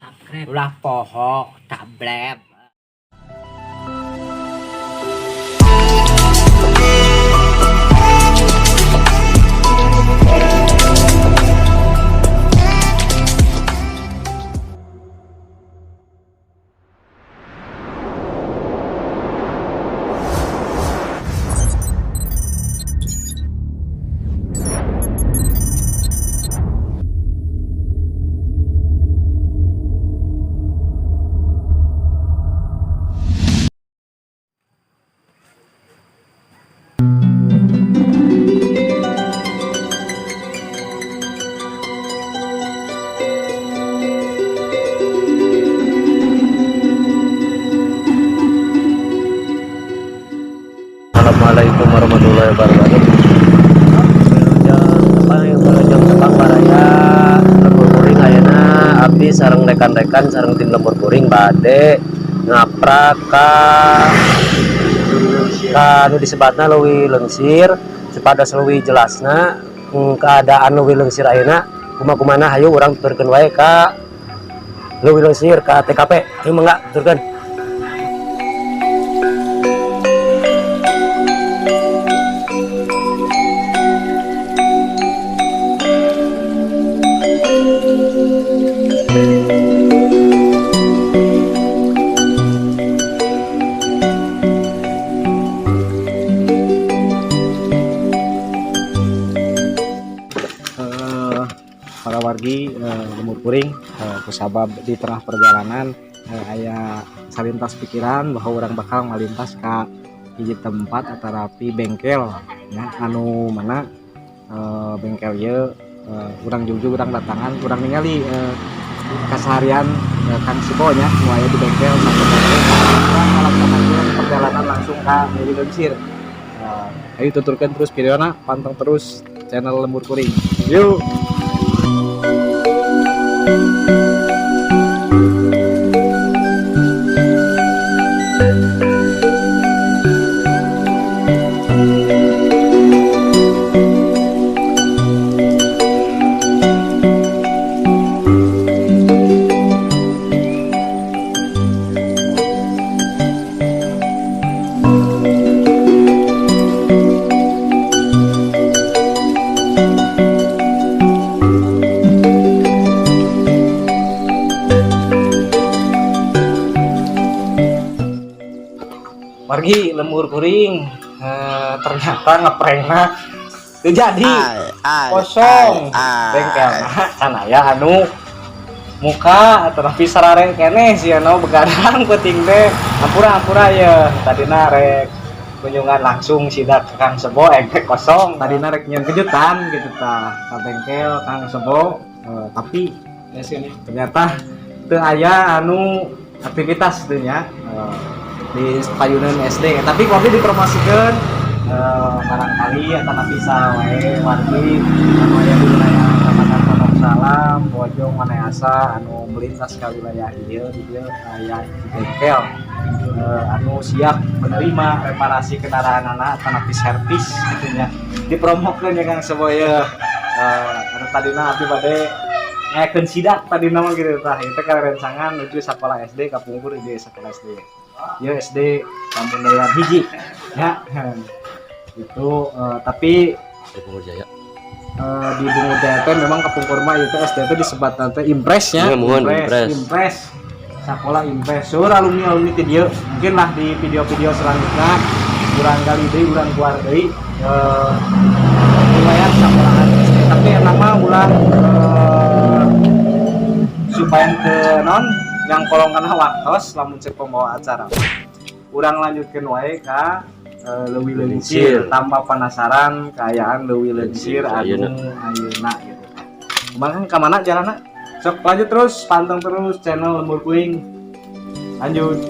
Subscribe. Ulah poho subscribe. Assalamualaikum warahmatullahi wabarakatuh. Wilujeng tepang, wilujeng tepang baraya Lembur Kuring. Ayeuna abdi sareng rekan-rekan sareng tim Lembur Kuring bade ngaprak ka anu disebatna Leuwi Leungsir. Supados leuwih jelasna keadaan Leuwi Leungsir ayeuna kumaha-kumana, hayu urang tuturkeun wae ka Leuwi Leungsir, ka TKP. Ayo, mangga tuturkeun. Para wargi Lembur Kuring, kusabab di tengah perjalanan aya salintas pikiran bahwa urang bakal ngalintas ka hiji tempat atanapi bengkel ya, anu mana bengkel ieu urang jugjug, urang datangan, urang ningali keseharian Kang Sebo nya nu aya di bengkel. Sampai urang ngalaksanakeun perjalanan langsung ka Leuwi Leungsir. Ayo tuturkan terus videona, pantau terus channel Lembur Kuring. Yuk. Wargi Lembur Kuring, ternyata ngeprankna teu jadi, kosong bengkel can aya anu muka atau sarare keneh sih anu begadang penting teh. Hampura, hampura ya, tadina rek kunjungan langsung sidak ke Kang Sebo teh kosong. Tadina rek nyian kejutan gitu tah ka bengkel Kang Sebo, tapi ternyata teu aya anu aktivitas teu nya di payunan SD. Tapi kopi dipromosikan, barangkali atau bisa wae wargi anu aya di wilayah Kecamatan Pondok Salam, Bojong, Wanayasa anu melintas ke wilayah ieu, di dieu aya di bengkel anu siap menerima reparasi kendaraan anak atau servis gitu nya. Dipromokeun ya Kang Sebo ya. Anu tadina abdi bade ngayakeun sidak tadi nama gitu tah, itu kan rencangan menuju sekolah SD kapungkur di sekolah SD ya, SD Pamundayan hiji ya itu, tapi Bungur Jaya. Di Bungur Jaya teh memang kapungkur mah itu SD teh disebat teh Impres ya. Iya, muhun, Impres. Impres, sekolah Impres. Sur alumni alumni ti dieu mungkin lah di video-video selanjutnya urang gali deui, urang keluar deui riwayat sekolahan SD. Tapi enak mah ulah supaya ke non yang kolong kana waktos. Lamun cek pembawa acara, urang lanjutkeun wae ka Leuwi Leungsir, tambah penasaran kaayaan Leuwi Leungsir anu ayeuna gitu. Kumaha, ka mana jalanna? Sok lanjut terus, panteng terus channel Lembur Kuring. Lanjut.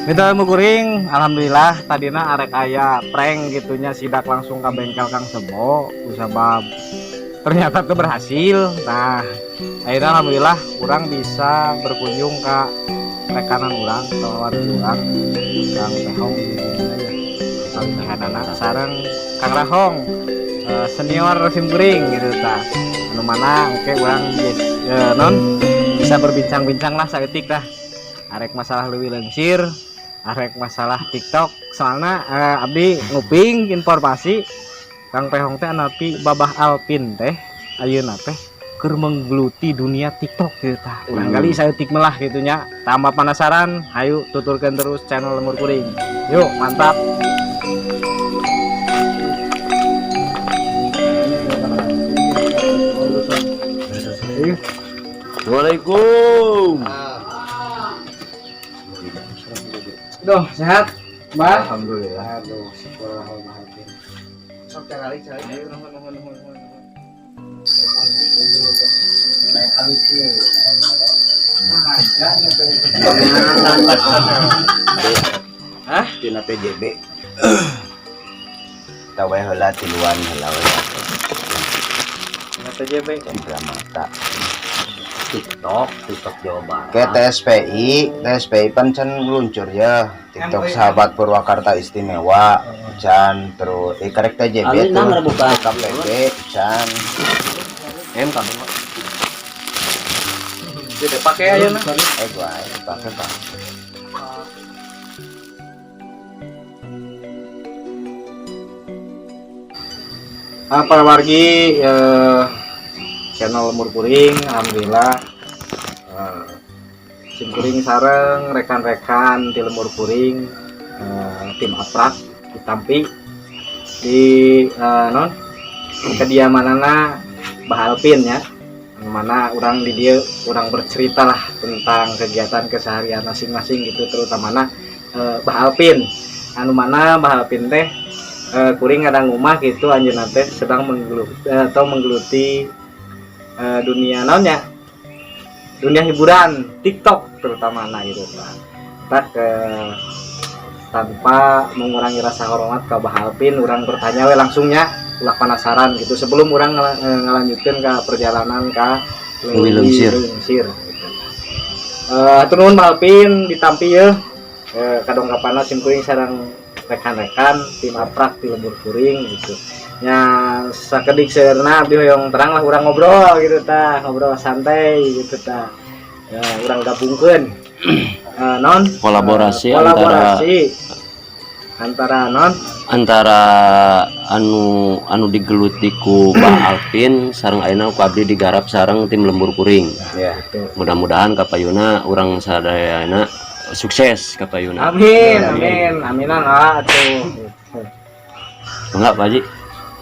Mitra Lembur Kuring, alhamdulillah tadina arek aya prank gitunya, sidak langsung ke bengkel Kang Sebo kusabab ternyata tuh berhasil. Nah, akhirnya alhamdulillah urang bisa berkunjung ke rekanan urang atau warga urang, Kang Tehong ya, Kang Tehanana sareng Kang Rahong, senior sim kuring gitu tah, anu mana oke urang non bisa berbincang-bincang lah saeutik lah, arek masalah leuwih leungsir, arek masalah TikTok. Soalnya abdi nguping informasi Kang Pehong teh anapi Babah Alpin teh ayeuna teh keur menggeluti dunia TikTok gitu tah. Urang kali saeutik melah gitu nya, tambah penasaran. Hayu tuturkeun terus channel Lembur Kuring yuk, mantap. Assalamualaikum. Duh, sehat, Mbah? Alhamdulillah. Aduh, syukur alhamdulillah. Sok cari cari. Ayo, nuhun, nuhun, nuhun, nuhun. Kayak halus sih. Nah, aja nyampe. Hah? Tina TJB. Tawe heula tiluan heula we. Tina TJB. Cendera mata. TikTok, TikTok Jawa Barat. Ke TSPI, TSPI pan can meluncur ya. TikTok Sahabat Purwakarta Istimewa, can terus karek TJB Amin, tuh. nah, buka. KPB can. M kamu. Tidak pakai aja nah. Gua pakai Pak. Nah, para wargi channel Lembur Kuring, alhamdulillah sim kuring sareng rekan-rekan di Lembur Kuring, tim Aprak ditampi di non kediamanana Bah Alpin ya, mana orang di dia orang bercerita lah tentang kegiatan keseharian masing-masing gitu, terutama Bah Alpin, anu mana Bah Alpin teh kuring ngadang rumah gitu, anjeunna teh sedang menggeluti, atau menggeluti dunia naonnya, dunia hiburan TikTok terutama nah gitu Pak. Tak tanpa mengurangi rasa hormat ke Bah Alpin, orang bertanya we langsungnya, ulah penasaran gitu sebelum orang ngelanjutkan ke perjalanan ke Leuwih Leungsir. Leungsir gitu. Hatur nuhun Bah Alpin ditampi ye, kadongkapana sim kuring sareng rekan-rekan tim Aprak di Lembur Kuring gitu nya. Sakedik seurna abdi hoyong terang lah, urang ngobrol gitu tah, ngobrol santai gitu tah ya, urang gabungkeun non Kolaborasi. Kolaborasi antara non Antara anu anu digeluti ku Bah Alpin sareng ayeuna ku abdi digarap sareng tim Lembur Kuring. Ya. Gitu. Mudah-mudahan kapayuna urang sadayana sukses kapayuna. Amin, amin, aminan lah atuh. Enggak, Pak Haji.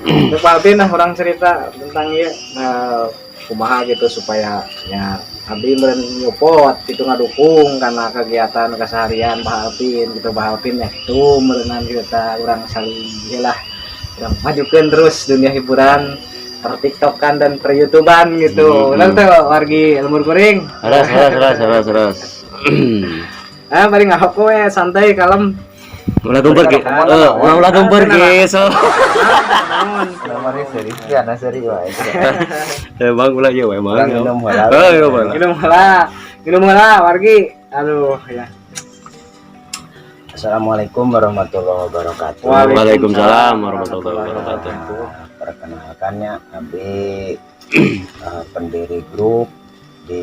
Untuk Pak Alpin nah orang cerita tentang ya nah, kumaha gitu supaya ya abdi meureun nyupot gitu, ngadukung karena kegiatan keseharian Pak Alpin gitu. Pak Alpin ya itu meureunan kita orang saling lah, orang majukan terus dunia hiburan per TikTokan dan per YouTubean gitu. Benar tuh wargi Lembur Kuring? Ras ras ras ras ras. Ah, paling nggak we santai kalem. Ulah gempur ge. Eh, ulah gempur ge. So. Naon? Namanya seri, ya seri wae. Eh, Bang, ulah ieu we, Bang. Urang minum heula. Eh, minum heula. Minum heula, minum heula wargi. Aduh ya. Assalamualaikum warahmatullahi wabarakatuh. Waalaikumsalam warahmatullahi wabarakatuh. Perkenalkannya Abi pendiri grup di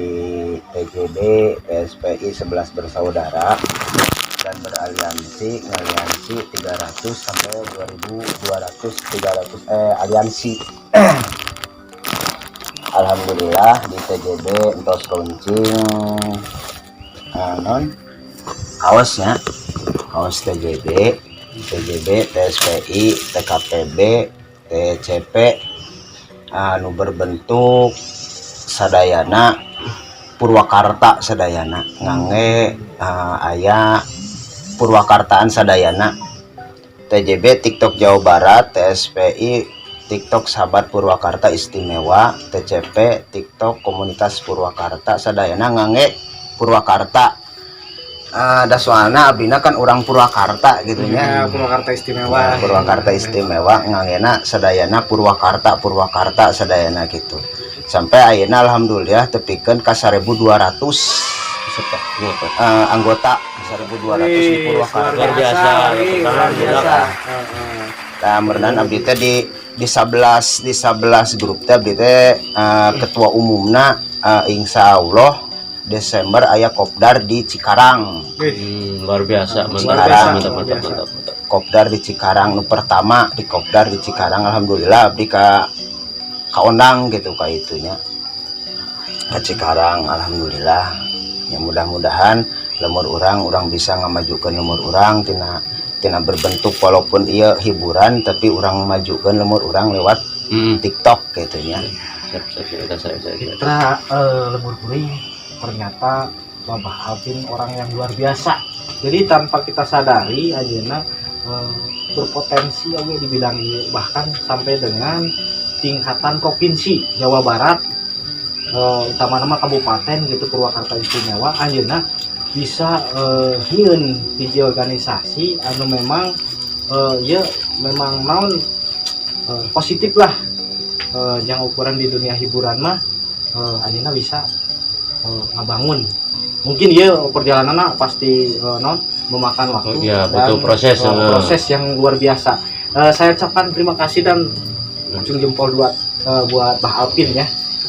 TJB PSPI 11 bersaudara dan beraliansi ngaliansi 300 sampai 2200 300 aliansi. Alhamdulillah di TJB entos launching non kaosnya, kaos TJB, TJB TSPI TKPB TCP anu berbentuk sadayana Purwakarta, sadayana ngangge aya Purwakartaan sadayana. TJB TikTok Jawa Barat, TSPI TikTok Sahabat Purwakarta Istimewa, TCP TikTok Komunitas Purwakarta, sadayana ngangge Purwakarta. Da soalna abdina kan urang Purwakarta gitu nya. Ya, Purwakarta istimewa. Ya, Purwakarta istimewa, ngangena sadayana Purwakarta, Purwakarta sadayana gitu. Sampai ayeuna alhamdulillah tepikeun ka 1200 anggota, 1200 di Wih, Purwakarta. Luar biasa. Wih, luar biasa. Heeh. Nah, meureunan abdi teh di 11, di 11 grup teh abdi teh ketua umumna. Insya Allah Desember aya kopdar di Cikarang. Wih, Luar biasa, mantap, Luar biasa, mantap, luar mantap, biasa. Mantap, mantap. Kopdar di Cikarang nu pertama di kopdar di Cikarang, alhamdulillah abdi ka kaondang gitu ka itunya ke Cikarang. Alhamdulillah ya, mudah-mudahan lembur urang, urang bisa ngamajukan lembur urang tina tina berbentuk walaupun iya hiburan, tapi urang majukan lembur urang lewat TikTok gitu ya. Siap, siap, siap, siap, siap, siap. Mitra lembur kuring, ternyata Babah Alvin orang yang luar biasa. Jadi tanpa kita sadari ayeuna berpotensi oge di bidang ini, bahkan sampai dengan tingkatan provinsi Jawa Barat, utama nama kabupaten gitu, Purwakarta Istimewa, ayeuna bisa nyieun hiji organisasi anu memang ya memang naon, positif lah, yang ukuran di dunia hiburan mah ayeuna bisa ngabangun. Mungkin ya perjalanannya pasti non memakan waktu Oh, iya, butuh proses, proses yang luar biasa. Saya ucapkan terima kasih dan langsung jempol buat Bah Alvin ya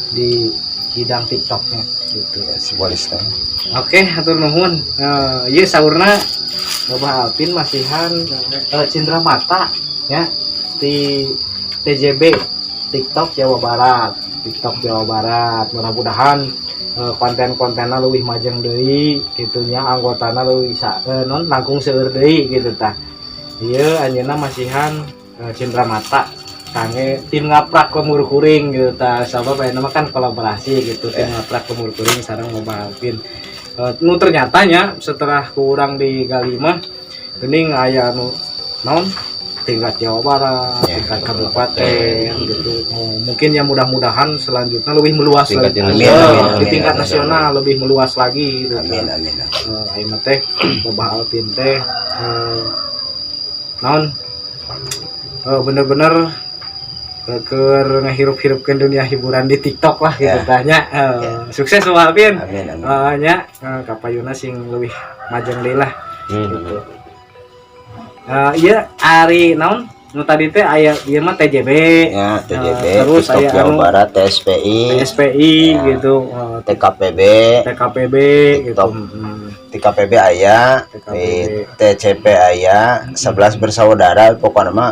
di bidang TikToknya gitu. Ya, sebuah. Oke, hatur nuhun. Ieu saurna Bapak Alvin masihan cindera mata ya di TJB TikTok Jawa Barat. TikTok Jawa Barat. Mudah-mudahan konten-kontenna leuwih majeng deui kitu nya, anggotana leuwih non langkung seueur deui gitu tah. Ieu anjeunna masihan cindera mata kangge tim ngaprak lembur kuring gitu tah, sabab ayeuna mah kan kolaborasi gitu, tim ngaprak lembur kuring sareng Bapak Alvin. Nu ternyata nya setelah kurang digali mah geuning aya nu naon tingkat Jawa Barat, tingkat kabupaten gitu. Oh, mungkin ya mudah-mudahan selanjutnya lebih meluas Tingkat lagi. nasional. Eh, Amin, di amin, tingkat amin. Nasional lebih meluas lagi gitu. Amin, amin, amin. Ayeuna teh Babah Alvin teh naon bener-bener keur ngehirup-hirupkeun dunia hiburan di TikTok lah gitu tah nya. Sukses Babah Alvin. Amin, amin. Nya kapayuna sing leuwih majeng deui lah gitu. Iya, ari naon nu tadi teh aya ieu mah TJB, Ya, TJB, terus TikTok aya Jawa anu Barat, TSPI, TSPI Ya. gitu, TKPB, TKPB gitu. TikTok. TKPB aya, TKPB. di TCP aya, 11 bersaudara pokoknya mah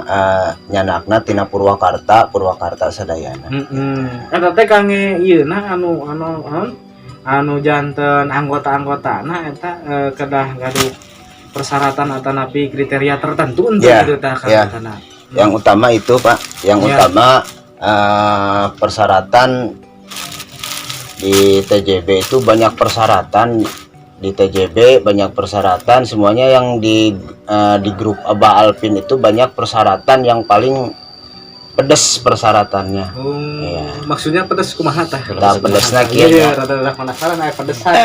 nyanakna tina Purwakarta, Purwakarta sadayana. Heeh. Eta teh kangge ieu na anu anu anu, anu janten anggota-anggotana eta kedah gaduh persyaratan atau napi kriteria tertentu untuk gitu tah anggotana. Yang utama itu, Pak, yang utama persyaratan di TJB itu banyak persyaratan, di TJB banyak persyaratan semuanya, yang di grup Abah Alvin itu banyak persyaratan, yang paling pedes persyaratannya. Oh, Iya. maksudnya pedes kumaha tah? Tah, pedesna kieu Iya, nya. rada-rada penasaran aya pedesan.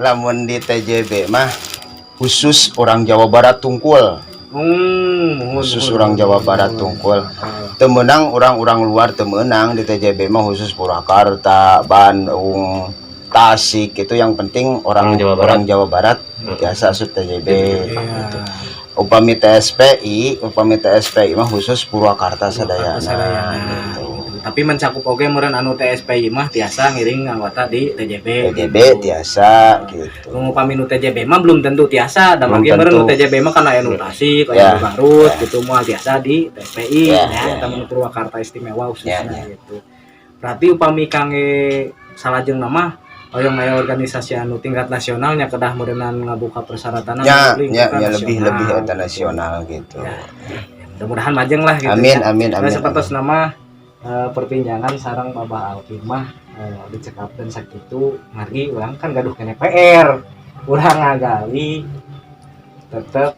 Lamun di TJB mah khusus orang Jawa Barat tungkul. Muhun, Khusus muhun, orang Jawa muhun, Barat muhun. Tungkul. Teu meunang orang-orang luar, teu meunang di TJB mah, khusus Purwakarta, Bandung, Tasik itu, yang penting orang Orang Jawa Barat. Orang Jawa Barat biasa asup TJB gitu. Upami TSPI, upami TSPI mah khusus Purwakarta sadayana. Sadayana. Gitu. Gitu. Tapi mencakup oge meureun anu TSPI mah tiasa ngiring anggota di TJB. TJB tiasa gitu. Nu upami nu TJB mah belum tentu tiasa, da Belum mangke meureun nu tentu. TJB mah kan aya nu Tasik, aya nu Garut gitu, moal tiasa di TSPI ya, eta mah nu Purwakarta istimewa khususnya gitu. Berarti upami kangge salajengna mah hoyong aya organisasi anu tingkat nasionalnya kedah meureunnan ngabuka persyaratan Ya, lebih lebih eta nasional gitu. Ya. Mudah-mudahan majeng lah gitu. Amin, ya. amin, Nah, amin. seperti nama perbincangan sareng Babah Alvin mah dicekapkeun sakitu margi urang kan gaduh keneh PR. Urang ngagali tetep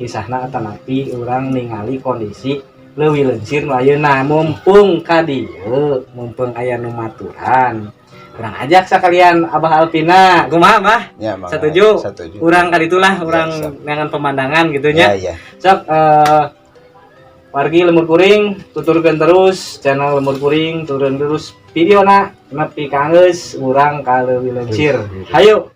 kisahna atanapi urang ningali kondisi leuwih leungsir nu ayeuna, mumpung ka dieu, mumpung aya nu maturan. Urang ajak sekalian Abah Alpina. Kumaha, Bah? Ya, mangga. Setuju? Setuju. Urang kali itulah urang siap. neangan pemandangan gitu nya. Ya, ya. Sok wargi Lembur Kuring tuturkeun terus channel Lembur Kuring, turun terus videona nepi ka geus urang ka Leuwi Leungsir. Hayu.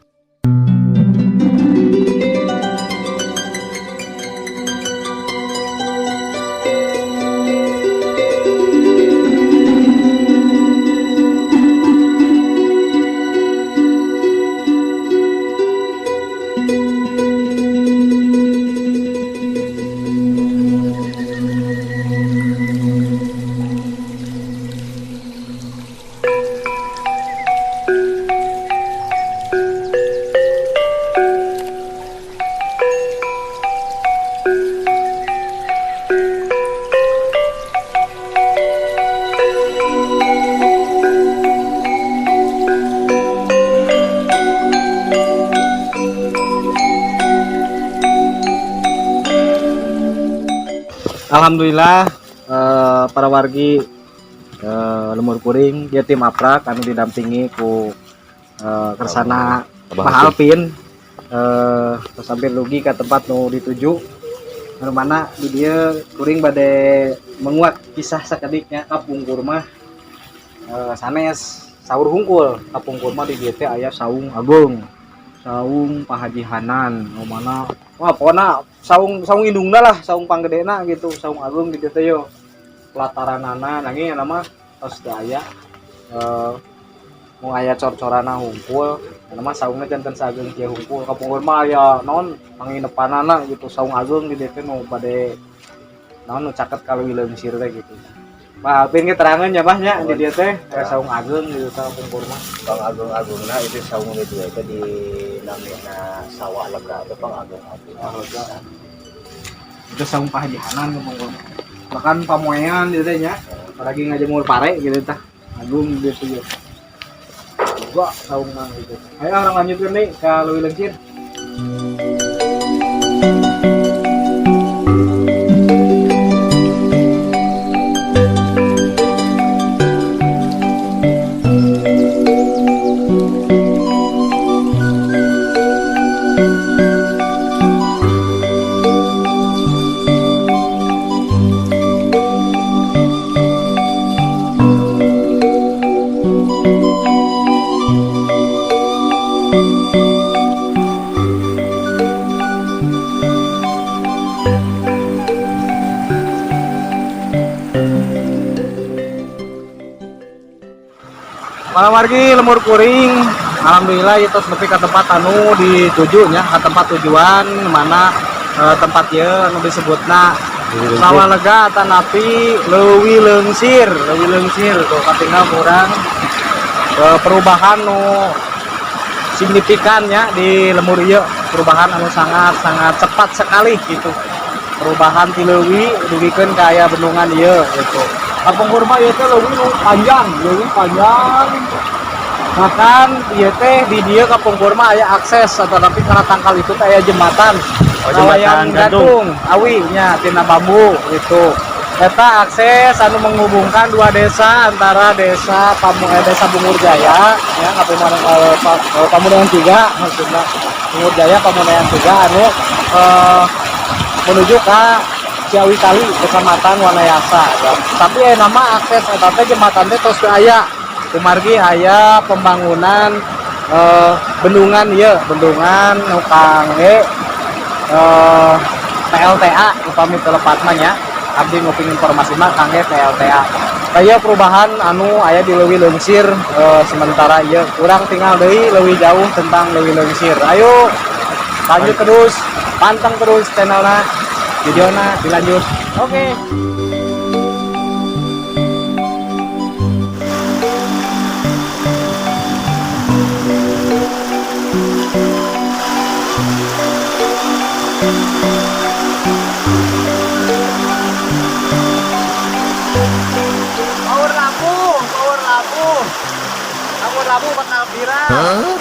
Alhamdulillah para wargi Lembur Kuring dia tim Aprak anu didampingi ku kersana Pak Alpin terus hampir dugi ke tempat nu dituju, anu mana di dieu kuring bade menguak kisah sakediknya kapungkur mah sanes saur hungkul. Kapungkur mah di dieu teh aya saung agung, saung Pak Haji Hanan, nu mana wah pokona saung saung indungna lah, saung panggedena gitu, saung agung di dieu teh yo pelataranana. Nanging nama tos teu aya, mau aya cor-corana hungkul. Nama saungna janten saageng kieu hungkul. Kapungkur mah aya naon panginepanana gitu, saung agung di dieu teh nu bade naon nu caket ka Leuwi Leungsir teh gitu. Pak Alpin keterangan ya, Bah, nya di dieu teh aya saung agung gitu tah kapungkur mah. Pang agung-agungna itu saung itu itu di namina Sawah Lega itu pang agung-agung. Lega. Itu saung Pak Haji Hanan kapungkur mah. Bahkan pamoean gitu teh nya, apalagi ngajemur pare gitu tah. Agung gitu ya. Juga saungna gitu. Ayo urang lanjutkeun nih ke Leuwi Leungsir. Para wargi Lembur Kuring, alhamdulillah itu nepi ke tempat anu dituju nya, ke tempat tujuan mana tempat ieu anu disebutna Sawah Lega atanapi Leuwi Leungsir, Leuwi Leungsir tuh katinggal kurang perubahan nu signifikan nya di lembur ieu, perubahan anu sangat sangat cepat sekali gitu. Perubahan ti leuwi dugikeun ka aya bendungan ieu gitu. Kapungkur mah ieu teh leuwi nu panjang, leuwi panjang. Bahkan ieu teh di dieu kapungkur mah aya akses, tetapi karena tangkal itu teh aya jembatan. Oh, jembatan Kawayan gantung. Gantung, awi nya tina bambu gitu. Eta akses anu menghubungkan dua desa antara desa desa Bungur Jaya ya, Pamunean 3 maksudnya. Bungur Jaya Pamunean 3 anu menuju ke Ciawi Kali, Kecamatan Wanayasa ya. Tapi nama akses eta teh jembatan teh tos teu aya. Kumargi aya pembangunan bendungan ieu, bendungan nu kangge PLTA upami teu lepat mah nya. Abdi nguping informasi mah kangge PLTA. Aya perubahan anu aya di Leuwi Leungsir sementara ieu kurang tinggal deui leuwih jauh tentang Leuwi Leungsir. Ayo lanjut terus, panteng terus channelna, videona dilanjut. Oke. Power lampu, power lampu. Power lampu bakal viral. Hah?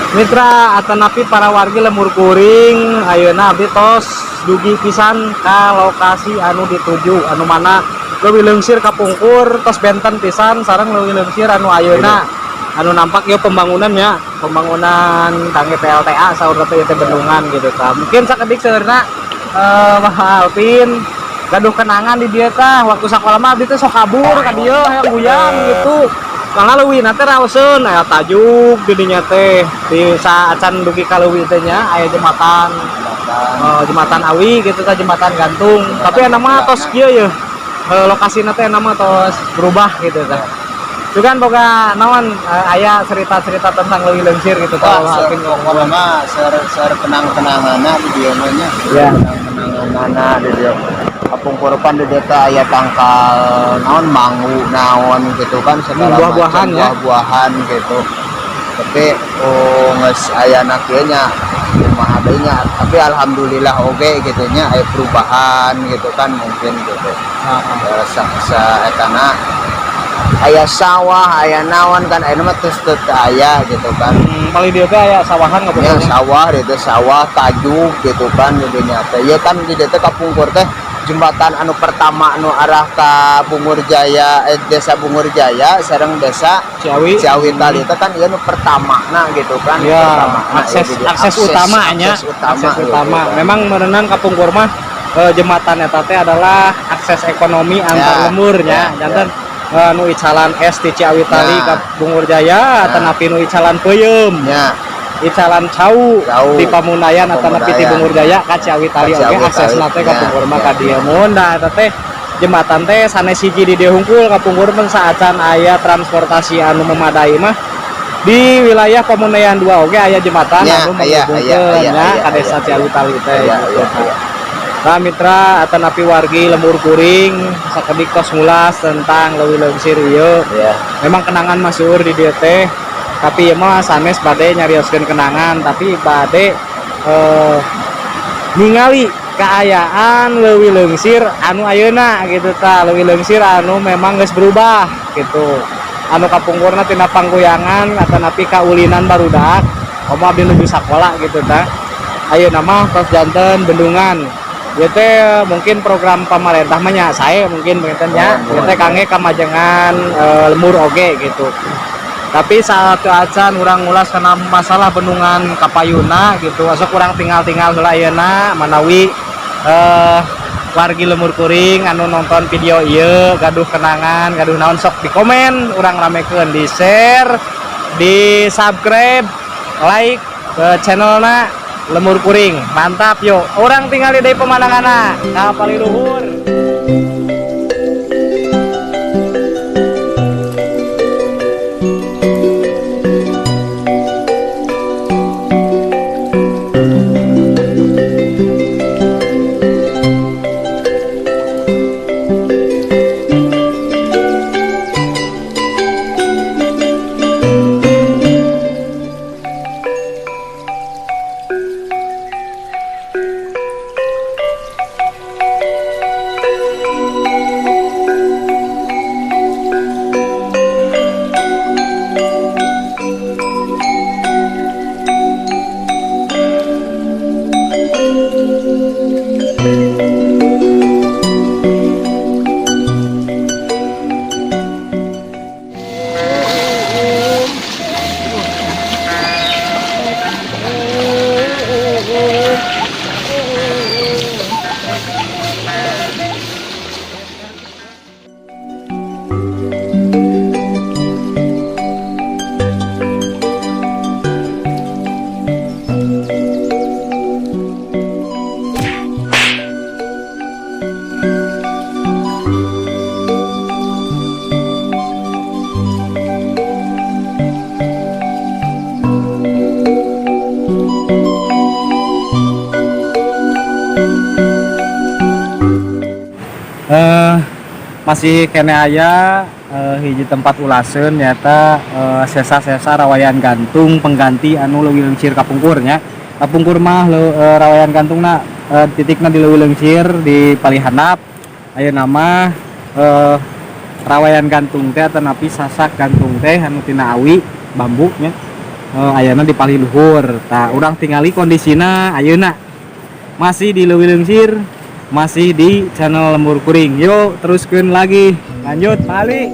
Mitra atanapi para wargi lembur kuring, ayeuna abdi tos dugi pisan ka lokasi anu dituju, anu mana leuwih leungsir kapungkur tos benten pisan sareng leuwih leungsir anu ayeuna anu nampak ya pembangunannya, pembangunan kangge PLTA saur teh teh bendungan gitu tah. Mungkin sakedik seurna Pak Alvin gaduh kenangan di dieu tah waktu sakola mah abdi teh sok kabur ka dieu hayang guyang gitu. Karena leuwih teh raoseun aya tajuk di dinya teh di saacan dugi ka leuwih teh nya aya jembatan, jembatan awi gitu tah, jembatan gantung. Tapi aya mah tos kieu ye, lokasina teh mah tos berubah gitu tah. Juga kan boga naon, aya cerita-cerita tentang leuwih leungsir gitu tah. Wah, Alvin. Pokoknya mah seur kenang-kenanganna di dieu mah nya. Kenang-kenanganna di dieu. Kapungkur pan di dieu teh aya tangkal naon, manggu naon gitu kan, segala Buah-buahan macam ya. Buah-buahan gitu. Tapi oh geus aya kieu nya, kumaha deui nya, tapi alhamdulillah oge gitu nya, aya perubahan gitu kan mungkin gitu. Sa etana aya sawah, aya naon kan, aya mah terus teu aya gitu kan. Paling dieu teh aya sawahan Ya, ngobrolnya. Sawah itu, sawah tajuk gitu kan di dinya teh. Ya kan di dieu teh kapungkur teh jembatan anu pertama anu arah ka Bungur Jaya, desa Bungur Jaya sareng desa Ciawi. Ciawi tadi itu kan ieu nu pertama nah gitu kan. Ya, Pertama. Nah, akses jadi akses utamanya, akses utama, akses gitu utama. kan. Memang merenang kapungkur mah jembatan eta teh adalah akses ekonomi antar lemburnya. Janten nu icalan es di Ciawi Tali ka Bungur Jaya, atanapi nu icalan peuyeum, icalan cau, Cau. di Pamunayan atanapi di Pamunayan. Bungur Jaya ka Ciawi Tali Ka oge Ciawi Tali, aksesna teh kapungkur mah ka dieu. Mun da eta teh jembatan teh sanes hiji di dieu hungkul, kapungkur mah saacan aya transportasi anu memadai mah di wilayah Pamunayan 2 oge aya jembatan anu menghubungkeun nya ka desa Ciawi Tali teh gitu. Nah, mitra atanapi wargi lembur kuring, sakedik tos ngulas tentang leuwih leungsir ieu. Memang kenangan mah seueur di dieu teh, tapi ieu mah sanes bade nyarioskeun kenangan, tapi bade ningali kaayaan leuwih leungsir anu ayeuna gitu tah, leuwih leungsir anu memang geus berubah gitu. Anu kapungkurna tina pangguyangan atanapi kaulinan barudak, komo abdi nuju sakola gitu tah. Ayeuna mah tos janten bendungan. Ieu teh mungkin program pamarentah mah nya sae mungkin benten nya, Oh, ieu teh kangge kamajengan lembur oge gitu. Tapi saat acan urang ngulas kana masalah bendungan kapayuna gitu, asa kurang tinggal-tinggal heula ayeuna manawi wargi lembur kuring anu nonton video ieu gaduh kenangan, gaduh naon sok di komen, urang ramekeun, di share, di subscribe, like ke channelna Lembur Kuring. Mantap yuk. Urang tinggal di pemandanganna. Ka luhur. Masih kene aya hiji tempat ulaseun nyata sesa-sesa rawayan gantung pengganti anu leuwih leungsir kapungkur nya. Kapungkur mah rawayan gantungna titikna di leuwih leungsir di Palihanap. Ayeuna mah rawayan gantung teh atanapi sasak gantung teh anu tina awi bambu nya. Ayana di palih luhur. Tah, urang tingali kondisina ayeuna. Masih di Leuwi Leungsir, masih di channel Lembur Kuring. Yuk, teruskeun lagi. Lanjut, balik.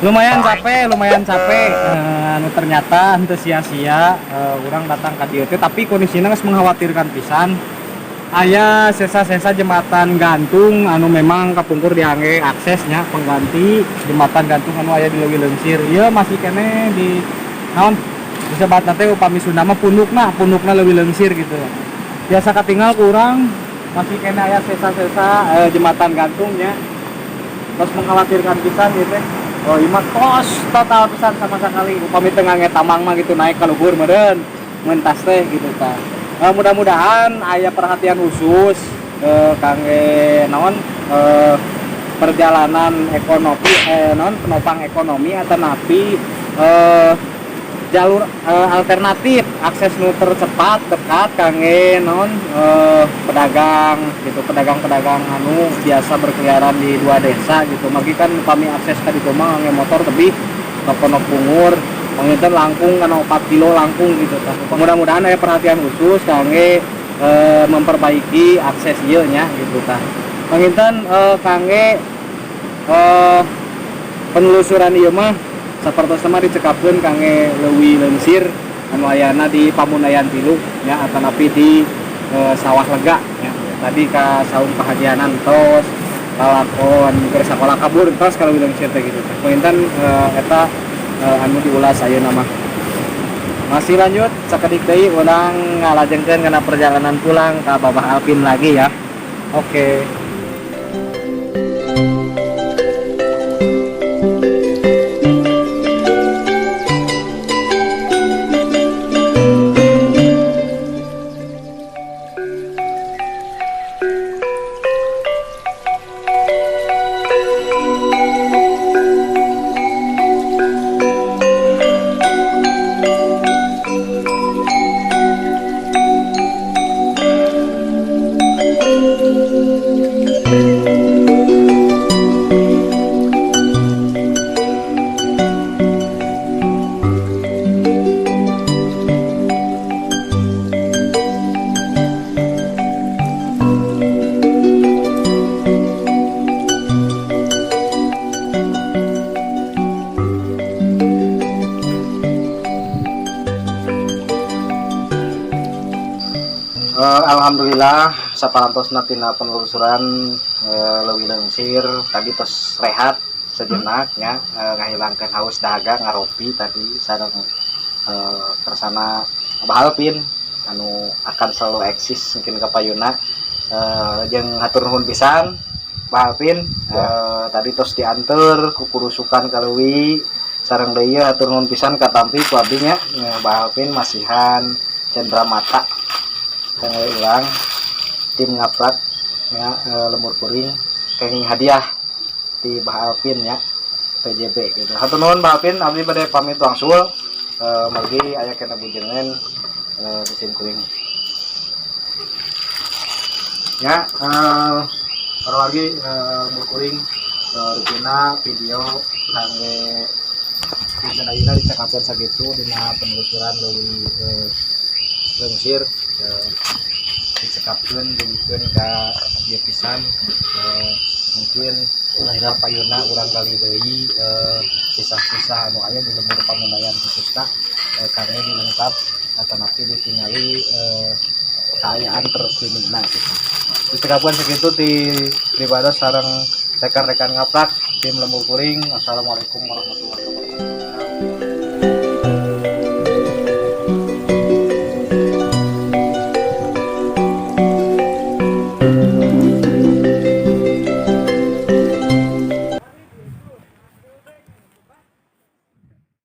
Lumayan capek, lumayan capek. Anu ternyata henteu sia-sia urang datang ka dieu teh, tapi kondisinya geus mengkhawatirkan pisan. Aya sesa-sesa jembatan gantung anu memang kapungkur diangge aksesnya pengganti jembatan gantung anu aya di Leuwi Leungsir. Ieu masih keneh di naon disebatna teh upami Sunda mah pundukna, pundukna Leuwi Leungsir gitu. Biasa katinggal kurang masih keneh aya sesa-sesa jembatan gantungnya. Terus mengkhawatirkan pisan ieu teh. Oh, ieu mah tos total pisan sama sekali. Upami teu ngangge tamang mah gitu naik ka luhur meureun mentas teh gitu tah. Mudah-mudahan aya perhatian khusus kangge naon perjalanan ekonomi, naon penopang ekonomi atau napi jalur alternatif akses nu tercepat dekat kangge naon pedagang gitu, pedagang-pedagang anu biasa berkeliaran di dua desa gitu. Margi kan upami akses ka ditu mah ngangge motor tebih ka Pondok Bungur panginten langkung kana 4 kilo langkung gitu tah. Mudah-mudahan aya perhatian khusus kangge memperbaiki akses ieu nya gitu tah. Panginten kangge penelusuran ieu mah sapertosna mah dicekapkeun kangge Leuwi Leungsir anu ayana di Pamunayan 3 nya atanapi di Sawah Lega nya. Tadi ka Saung Pahajianan tos lalakon keur sakola kabur tos ka Leuwi Leungsir teh gitu. Panginten eta anu diulas ayeuna mah. Masih lanjut sakedik deui urang ngalajengkeun kana perjalanan pulang ka Babah Alpin lagi ya. Oke. Alhamdulillah saparantosna tina penelusuran Leuwi Leungsir tadi tos rehat sejenak nya, ngahilangkeun haus dahaga ngaropi tadi sareng kersana Abah Alpin anu akan selalu eksis mungkin kapayuna, jeung hatur nuhun pisan Abah Alpin. Tadi tos dianteur ku kurusukan ka leuwi sareng deui hatur nuhun pisan katampi ku abdi nya. Abah Alpin masihan cendera mata kangge urang tim ngaprak ya, Lembur Kuring kenging hadiah di Bah Alpin ya PJB gitu. Hatur nuhun Bah Alpin, abdi bade pamit wangsul, margi aya kena bujengan di sim kuring. Ya, baru lagi Lembur Kuring, rupina video kangge dinten ayeuna dicekapkeun sakitu dina penelusuran leuwih leungsir, dicekapkeun dugikeun ka ieu pisan, mungkin lahirna payuna urang kali deui, kisah-kisah anu aya di lembur Pamunayan khususna, kangge diungkap atanapi ditingali kaayaan terkinina gitu. Dicekapkeun sakitu ti pribadi sareng rekan-rekan ngaprak tim Lembur Kuring. Assalamualaikum warahmatullahi wabarakatuh.